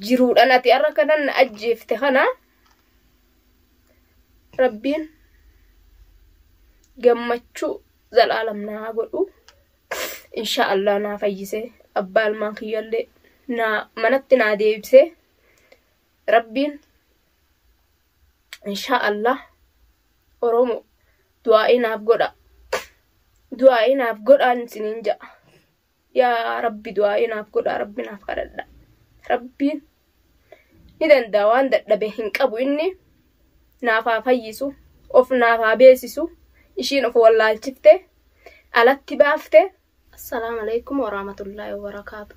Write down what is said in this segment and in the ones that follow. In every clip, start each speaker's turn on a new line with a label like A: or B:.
A: Jiruudhaan ati har'a kanan na ajjeefte kana Rabbiin gammachuu zalaalam naa godhu. Insha Allah naa fayyisee abbaa ilmaan kiyyallee naa manatti naa deebisee Rabbiin insha Allah. Oromo du'aa'ii naaf godha. Du'aa'ii naaf godhaan isiniin ja'a. Yaa Rabbi du'aa'ii naaf godhaa, Rabbi naaf kadhadha. Rabbiin ni danda'a, waan dadhabe hin qabu. Inni naaf haa fayyisu, of naaf haa beesisu. Ishiin of wallaalchifte alatti baafte. Assalaamu alaikum warahmatullaahi wabarakaatu.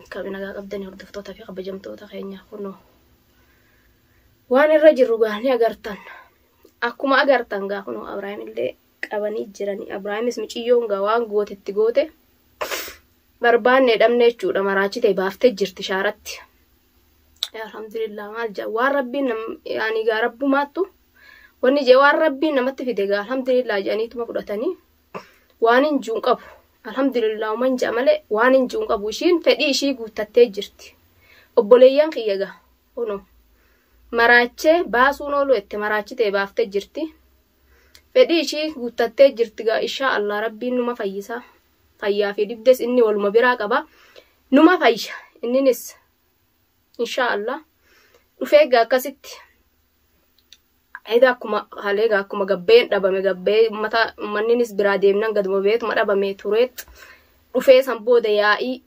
A: Akkami nagaa qabdanii hordoftoota fi kabajamtoota keenya? Kunoo waan irra jirru gaa ni agartan. Akkuma agartan gaa kunoo Abrahaam illee qabanii jiranii. Abrahaamis miciyyoon gaa waan gootetti goote barbaannee dhabne jechuudha. Maraachitee baaftee jirti shaaratti. Alhamdulillah, maal jedha, waan Rabbiin yaani gaa rabbumaattu wanni jee waan Rabbiin namatti fide gaa alhamdulillah jedhaniituma fudhatanii. Waan hin jiru qabu. Alhamdulillah uman jedha malee waan hin jiru qabu. Ishiin fedhii ishii guuttattee jirti. Obboleeyyan kiyya gaa kunoo maraachee baasuun oolu jette, maraachitee baaftee jirti. Fedhii ishii guuttattee jirti gaa. Inshaa Allah Rabbiin numa fayyisa. Fayyaa fi dibdes inni waluma biraa qaba. Numa fayya inninis inshaa Allah. Dhufee gaa akkasitti. Eda akkuma halee gaa akkuma gabbeen dhabame, gabbee ummata uummanninis biraa deemnan gaduma beetuma dhabame tureet dhufee. San booda yaa'ii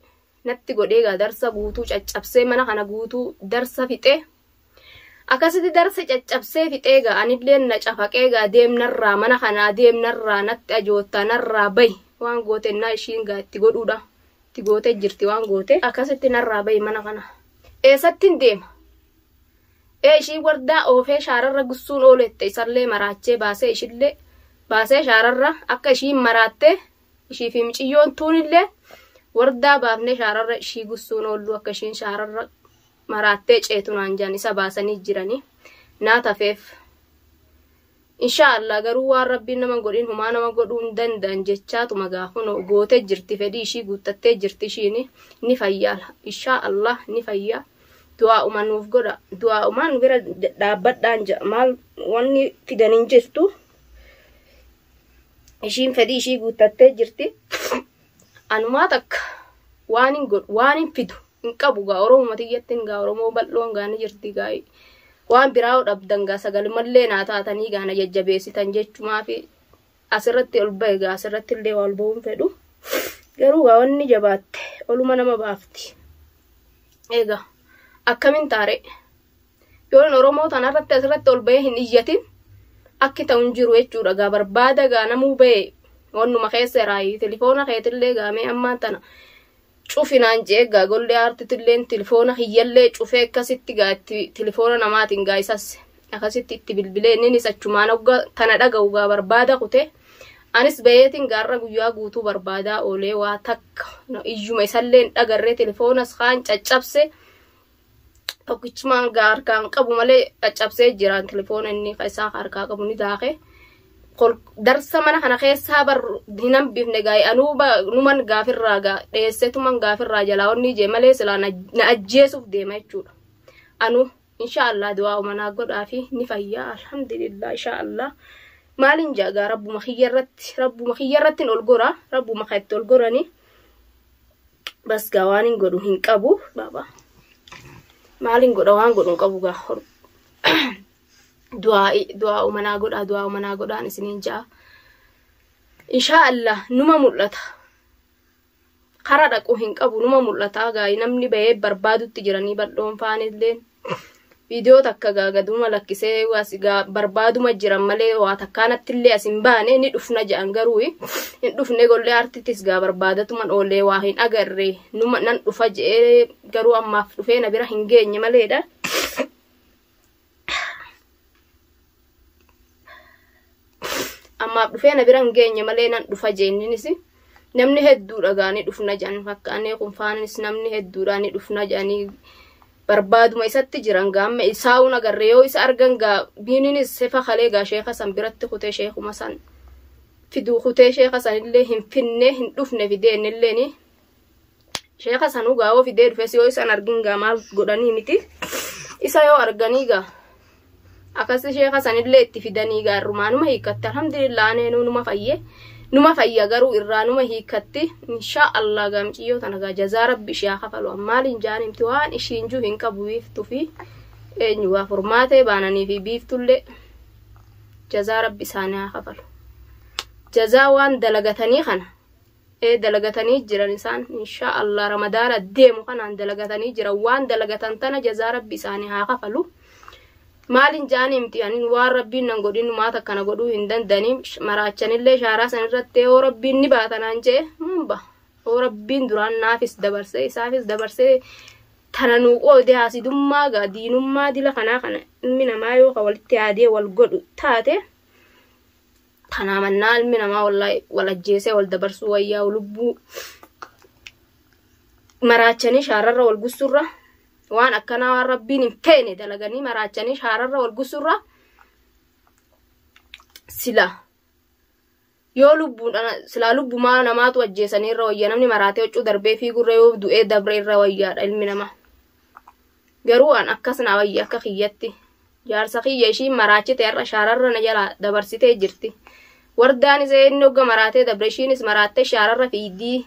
A: natti godhee gaa darsa guutuu caccabsee, mana kana guutuu darsa fixee, akkasitti darsa caccabsee fixee gaa anillee na cafaqee gaa deemnarraa, mana kanaa deemnarraa, natti ajoottaa, narraa bahi. Waan goote naa ishiin gaa itti godhuudha, itti gootee jirti waan goote. Akkasitti narraa bahi mana kana. Eessattiin deema? Ee, ishii wardaa oofee shaararra gussuun oolette. Isallee maraachee baasee, ishillee baasee shaararra akka ishiin maraattee, ishii fi miciyyoon tuunillee wardaa baafnee shaararra ishii gussuun oollu, akka ishiin shaararra maraattee ceetu naan jaan. Isa baasanii jiranii naa tafeef. Inshaa Allah garuu waan Rabbiin nama godhin humaa nama godhuu hin danda'an jechaatuma gaa kunoo gootee jirti, fedhii ishii guuttattee jirti. Ishiin ni fayyaa, inshaa Allah ni fayyaa. Du'aa'uma nuuf godha, du'aa'umaan nu bira dhaabbadhaan jedha. Maal wanni fidan hin jirtu, ishiin fedhii ishii guuttattee jirti. Anumaa takka waan hin godhu, waan hin fidu hin qabu gaa. Oromoo tiyyattiin gaa Oromoo bal'oon gaa ni jirti gaa. Waan biraa dhabdan gaa sagalumallee naa taatanii gaa na jajjabeessitan jechumaa fi asirratti ol ba'e gaa. Asirratti illee ol ba'uun fedhu garuu gaa wanni jabaatte oluma nama baafti. Egaa akkamin taare? Yoon Oromoo tanarratti asirratti ol ba'ee hin iyyatin akki ta'u hin jiru jechuudha gaa. Barbaada gaa namuu ba'e wannuma keessa raayi tilifoona keetillee gaamee ammaan tana cufinaan jee gaa. Gollee aartitilleen tilifoona hiyyallee cufee akkasitti gaa itti tilifoona namaatiin gaa isas akkasitti itti bilbilee, inninis achumaan hogga tana dhaga'u gaa barbaada kute. Anis bayeetiin gaarra guyyaa guutuu barbaadaa oolee waa takka iyyuma isallee hin dhagarree. Tilifoonas kaan caccabse, tokkichumaan gaa harkaan qabu malee caccabsee jiraan. Tilifoona inni isaa harkaa qabu ni daake. Darsa mana kana keessaa bar hin hambifne gaa. Anuu numan gaafirraa gaa dheessetuman gaafirraa jalaa onni jee malee silaa na ajjeesuuf deema jechuudha. Anuu insha Allah du'aa umanaa godhaa fi ni fayyaa, alhamdulillah, insha Allah. Maalin jaa gaa, rabbuma kiyya irratti, rabbuma kiyya irratti ol gora, rabbuma kan itti ol gorani bas gaa. Waan hin godhu hin qabu baaba, maalin godha, waan godhu hin qabu gaa. Du'aa umanaa godhaa, du'aa umanaa godhaan isiniin ja'a. Insha Allah numa mul'ata. Kara dhaqu hin qabu, numa mul'ata gaa. Namni bahee barbaadutti jiranii bal'oon faanillee viidiyoo takka gaa gaduma lakkisee as gaa barbaaduma jiran malee waa takkaanatti illee as hin baane. Ni dhufna jedhan garuu hin dhufne. Gollee artitis gaa barbaadatuman oolee waa hin agarre. Numa nan dhufa jedhee garuu ammaaf dhufee na bira hin geenye maleedha. Ammaaf dhufee na bira hin geenye malee nan dhufa jeenninis namni hedduudha gaa ni dhufna jedhan. Fakkaanee kun faanis namni hedduudha ni dhufna jedhanii barbaaduma isatti jiran gaa. Amma isaa'uun agarre, yoo isa argan gaa biininis sefa kalee gaa sheeka san biratti kutee, sheekuma san fiduu kutee, sheeka san illee hin finne, hin dhufne fidee innilleeni. Sheeka sanuu gaa yoo fidee dhufes yoo isan argin gaa maal godhanii miti. Isa yoo arganii gaa akkasi sheeka sanillee itti fidanii gaa irrumaa numa hiikkatti. Alhamdulillah aneenuu numa fayye. Numa fayya garuu irraa numa hiikkatti. Inshaa Allah gaa miciyyoo tana gaa jazaa rabbi ishee haa kafalu. Maaliin jaan himti waan ishiin juu hin qabu biiftuu fi eenyu gaa furmaatee baananii fi biiftullee jazaa rabbi isaanii haa kafalu. Jazaa waan dalagatanii kana ee dalagatanii jiran isaan inshaa Allah ramadaana deemu kanaan dalagatanii jiran waan dalagatan tana jazaa rabbi isaanii haa kafalu. Maalin jaan himti anin waan rabbiin nan godhin maata akkana godhuu hin danda'anii maraachanillee shaaraa san irratti yoo rabbiin ni baatanaan jee mun ba yoo rabbiin duraan naafis dabarsee isaafis dabarsee tana nuu qoode haasidummaa gaa diinummaa dila kanaa kana ilmi namaa yoo ka walitti yaadee wal godhu taate tanaa mannaa ilmi namaa wallaahi wal ajjeesee wal dabarsuu wayyaa lubbuu maraachanii shaararra wal gussurra waan akkanaa waan rabbiin hin feene dalaganii maraachanii shaararra wal gussurra sila yoo lubbuun silaa lubbumaa namaatu ajjeesanii irra wayya namni maraatee huccuu darbee fiigurra yoo du'ee dabre irra wayyaadha ilmi namaa. Garuu an akkas naa wayya akka kiyyatti. Jaarsa kiyya ishiin maraachite har'a shaararra na jalaa dabarsitee jirti. Wardaanis inni hogga maraatee dabre ishiinis maraattee shaararra fiigdii.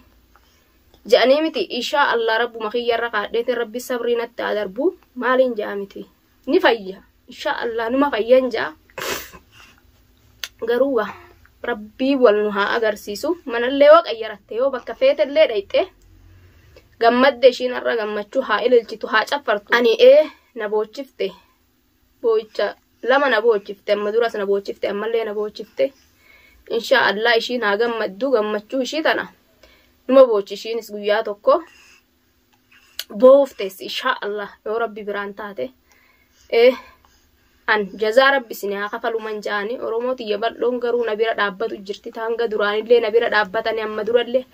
A: Je'anii miti inshaa Allah rabbuma kiyyarra kaadheetiin rabbi sabrii natti haa darbu maaliin je'a miti. Ni fayya inshaa Allah numa fayyan je'a. Garuu waa rabbii wal nu haa agarsiisu manallee yoo qayyaratte yoo bakka feetellee dhayxe gammadde ishiin har'a gammachuu haa ililchitu haa caffartu. Ani ee na boochifte boo'icha lama na boochifte amma duras na boochifte ammallee na boochifte. Inshaa Allah ishiin haa gammaddu gammachuu ishii tana numa boochi ishiinis guyyaa tokko booftes inshaa Allah yoo rabbi biraan taate. Ee an jazaa rabbi isin haa kafalu man ja'ani Oromoo tiyya bal'oon garuu na bira dhaabbatu jirti hanga duraanillee na bira dhaabbatanii amma durallee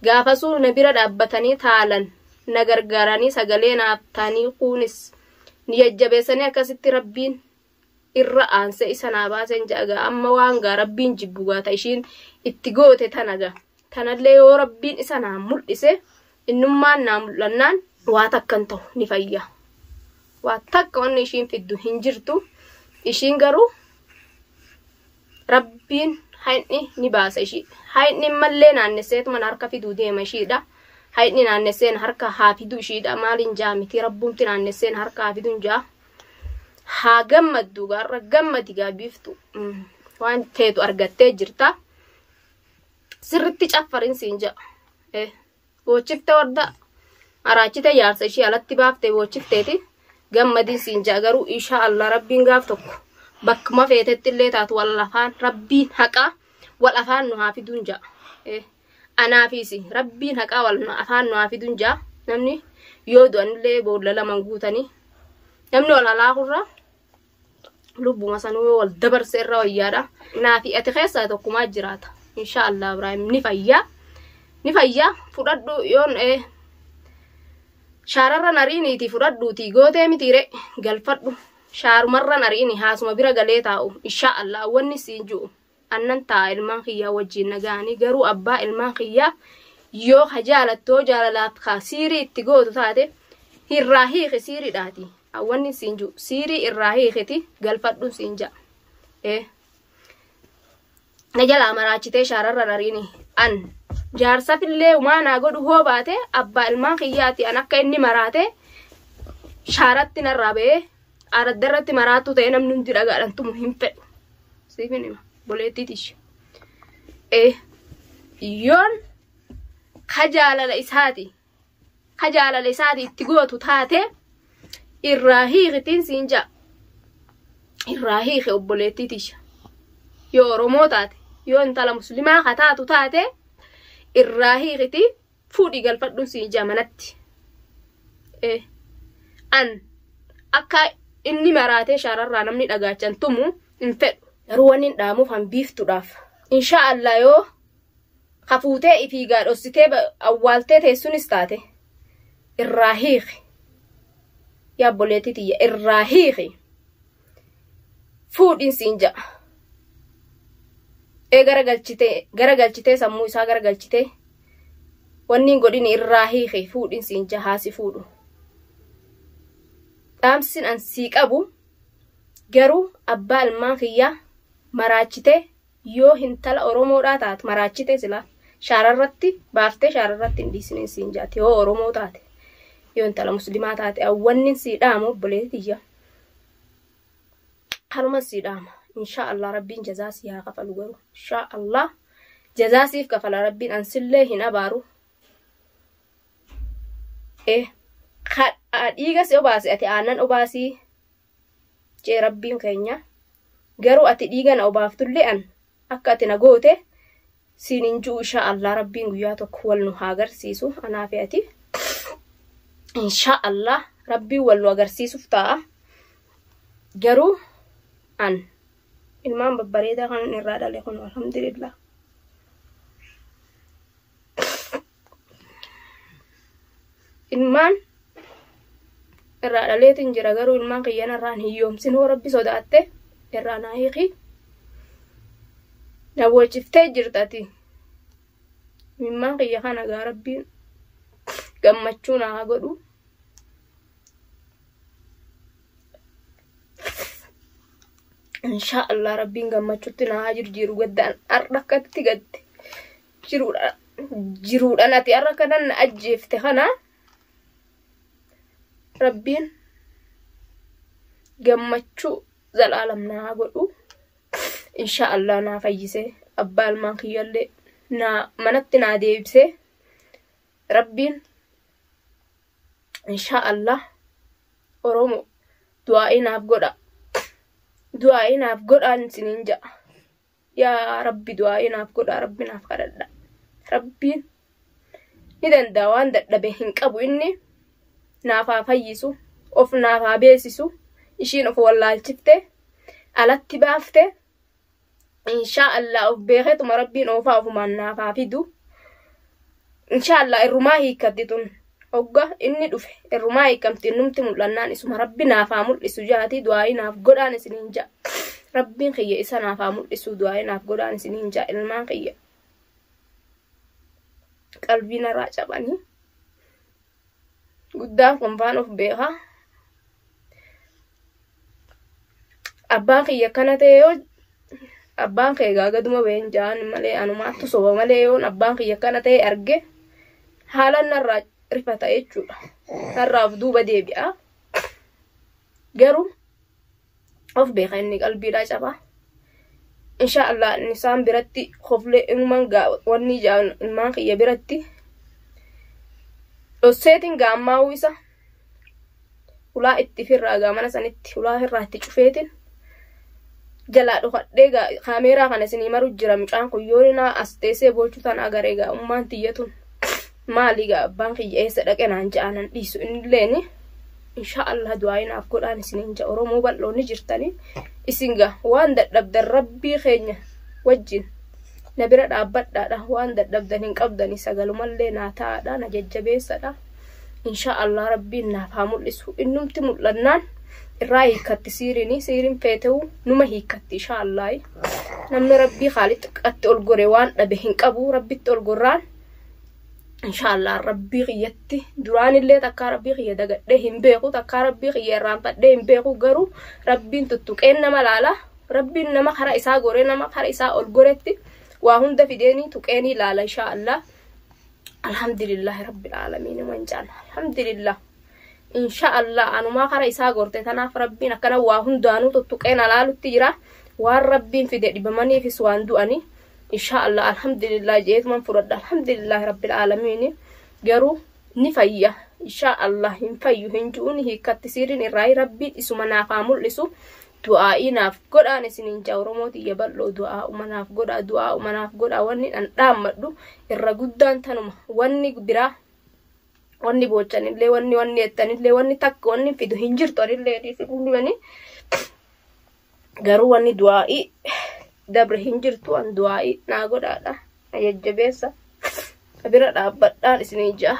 A: gaafasuu na bira dhaabbatanii taalan na gargaaranii sagalee naaf ta'anii kuunis ni jajjabeessanii akkasitti rabbiin irra aansee isa naa baaseen ja'a gaa amma waan gaa rabbiin jibbu gaata ishiin itti goote tana gaa tanallee yoo rabbiin isa naa mul'ise innummaan naa mul'annaan waa takka hin ta'u ni fayya. Waa takka wanni ishiin fiddu hin jirtu. Ishiin garuu rabbiin hayni ni baasa ishii. Hayni mallee naannesseetuma harka fiduu deema ishiidha. Hayni naannesseen harka haa fiduu ishiidha. Maaliin jaa miti rabbumti naannesseen harka haa fiduun jaa. Haa gammaddu gaarra gammadi gaa biiftu. Waan feetu argattee jirta. Sirritti caffarin siin ja'a. Boochifte warda maraachite jaarsa ishii alatti baaftee boochifteeti. Gammadin siin ja'a garuu inshaa Allah rabbiin gaaf tokko bakkuma feetetti illee taatu wal afaan rabbiin haqaa wal afaan nu haa fiduun ja'a. Anaafis rabbiin haqaa wal afaan nu haa fiduun ja'a. Namni yoo du'anillee boolla lamaan guutanii namni wal halaakurra lubbuma sanuu yoo wal dabarse irra wayyaadha. Naafi ati keessaa tokkumaa jiraata. Inshaa Allah Ibraahim ni fayyaa. Ni fayyaa fudhadhu yoon shaararra nariiniiti fudhadhuuti gootee mitiire galfadhu shaarumarra nariini haasuma bira galee taa'u inshaa Allah wanni siin ji'u annan taa'a ilmaan kiyyaa wajjin nagaanii garuu abbaa ilmaan kiyyaa yoo ka jaalattoo jaalalaaf ka siirii itti gootu taate irraa hiiki siiriidhaati wanni siin ji'u siirii irraa hiikiti galfadhu siin ja'a. Na jalaa maraachitee shaararra nariini an jaarsafillee waan godhu hoo baate abbaa ilmaan kiyyaati an akka inni maraate shaaratti narraa ba'ee araddarratti maraattu ta'e namni hundi dhagaadhaan tumu hin fedhu. Siifin hima boleettiiti ishee. Yoon ka jaalala isaati ka jaalala isaati itti gootu taate irraa hiikitiin siin ja'a. Irraa hiike obboleettiiti ishee. Yoo Oromoo taate yoo intala muslimaa ka taatu taate irraa hiikiti fuudhii galfadhuun siin ja'a manatti. An akka inni maraatee shaararraa namni dhagaachan tumu hin fedhu. Garuu wanni hin dhaamuuf han biiftuudhaaf. Inshaa Allah yoo hafuutee ifii gaadhossitee awwaaltee teessunis taate irraa hiiki. Yaa obboleettii tiyya irraa hiiki. Fuudhiin siin ja'a. Garagalchitee garagalchitee sammuu isaa garagalchitee Wanni hin godhin irraa hiiki fuudhin siin jahaa si fuudhu. Dhaamsin an sii qabu garuu abbaa ilmaan kiyyaa maraachitee yoo hintala Oromoodhaa taate maraachitee silaa shaararratti baaftee shaararratti hin dhiisinin siin jaate yoo Oromoo taate yoo intala muslimaa taate awwannin sii dhaamu obboleettii tiyya kanuma sii dhaama insha Allah rabbiin jazaa sii haa kafalu garuu insha Allah jazaa siif kafala rabbiin ansillee hin abaaru dhiiga si obaase ati aannan obaasii jee rabbiin keenya garuu ati dhiiga na obaaftullee an akka ati na goote siin hin ji'u insha Allah rabbiin guyyaa tokko wal nu haa agarsiisu anaa fi ati insha Allah rabbiin wal nu agarsiisuuf ta'a garuu an ilmaan babbareedaa kan irraa dhale kun alhamdulillah. Ilmaan irraa dhaleetiin jira garuu ilmaan kiyyan irraan hiyyoomsin hoo rabbi sodaatte irraa naa hiiki. Na boochiftee jirta ati. Ilmaan kiyya kana gaa rabbiin gammachuu naa haa godhu. Insha Allah rabbiin gammachuutti naa haa jirjiiru gaddaan har'a akkatti gadde jiruudha jiruudhaan ati har'a kanan na ajjeefte kana rabbiin gammachuu zalaalam naa haa godhu. Insha Allah naa fayyisee abbaa ilmaan kiyyallee naa manatti naa deebisee rabbiin insha Allah Oromoo du'aa'ii naaf godha. Du'aa'ii naaf godhaan isiniin ja'a. Yaa Rabbi du'aa'ii naaf godhaa Rabbi naaf kadhadha. Rabbiin ni danda'a waan dadhabe hin qabu inni naaf haa fayyisu of naaf haa beesisu ishiin of wallaalchifte alatti baafte insha Allah of beeketuma Rabbiin oofaa ofumaan naaf haa fidu. Insha Allah irrumaa hiikkatti tun hogga inni dhufe irrumaa hiikamti innumti mul'annaan isuma Rabbi naaf haa mul'isu jaati du'aa'ii naaf godhaan isiniin ja'a. Rabbiin kiyya isa naaf haa mul'isu du'aa'ii naaf godhaan isiniin ja'a ilmaan kiyya. Qalbii narraa cabanii guddaan kun faan of beekaa. Abbaan kiyya akkana ta'e yoo abbaan kee egaa gaduma baheen ja'an malee anumaattu soba malee yoon abbaan kiyya akkana ta'e arge haalaan narraa rifata jechuudha. Narraa of duuba deebi'a. Garuu of beeka inni qalbiidhaa cabaa. Insha Allah inni isaan biratti koflee inuman wanni ja'an ilmaan kiyya biratti dhosseetiin gaammaa'uu isa hulaa itti firraa gaa mana sanitti hulaa irraa itti cufeetiin jalaa dhokadhee gaa kaameeraa kana isinii maru jira mucaan kun yoo naa as teessee boochuu tan agaree gaa ummaan tiyyatun maali gaa abbaan kiyya eessa dhaqe naan ja'anan dhiisu innilleeni insha Allah du'aayi naaf godhaan isiniin ja'a Oromoo bal'oo ni jirtanii isin gaa waan dadhabdan rabbii keenya wajjin na bira dhaabbadhaadha waan dadhabdan hin qabdanii sagalumallee naa ta'aadha na jajjabeessadha insha Allah rabbiin naaf haa mul'isu innumti mul'annaan irraa hiikkatti siirini siirin feetewu numa hiikkatti insha Allah namni rabbii haalitti ol gore waan dhabe hin qabu rabbitti ol gorraan insha Allah rabbii kiyyatti duraanillee takkaa rabbii kiyya dagadhee hin beeku takkaa rabbii kiyya irraanfadhee hin beeku garuu rabbiin tuttuqeen nama laala rabbiin nama karaa isaa gore nama karaa isaa ol goretti waa hunda fideenii tuqeenii laala insha Allah alhamdulillahi rabbil aalamiin man jaan alhamdulillah insha Allah anumaa karaa isaa gorte tanaaf rabbiin akkana waa hundaanuu tuttuqeen alaalutti jira waan rabbiin fide dhibamaniifis waan du'anii insha Allah alhamdulillah jeetuman fudhadha alhamdulillah rabbil aalamiin garuu ni fayya insha Allah hin fayyu hin ji'uun hiikkatti siiriin irraa rabbiin isuma naaf haa mul'isu du'aa'ii naaf godhaan isiniin jaa Oromoo tiyya bal'oo du'aa'uma naaf godhaa du'aa'uma naaf godhaa wanni an dhaammadhu irra guddaan tanuma wanni biraa wanni boochanillee wanni wanni jettanillee wanni takka wanni fidu hin jirtu anillee dhiisanii garuu wanni du'aa'ii dabre hin jirtu an du'aa'ii naa godhaadha na jajjabeessa bira dhaabbadhaan isinii ja'a.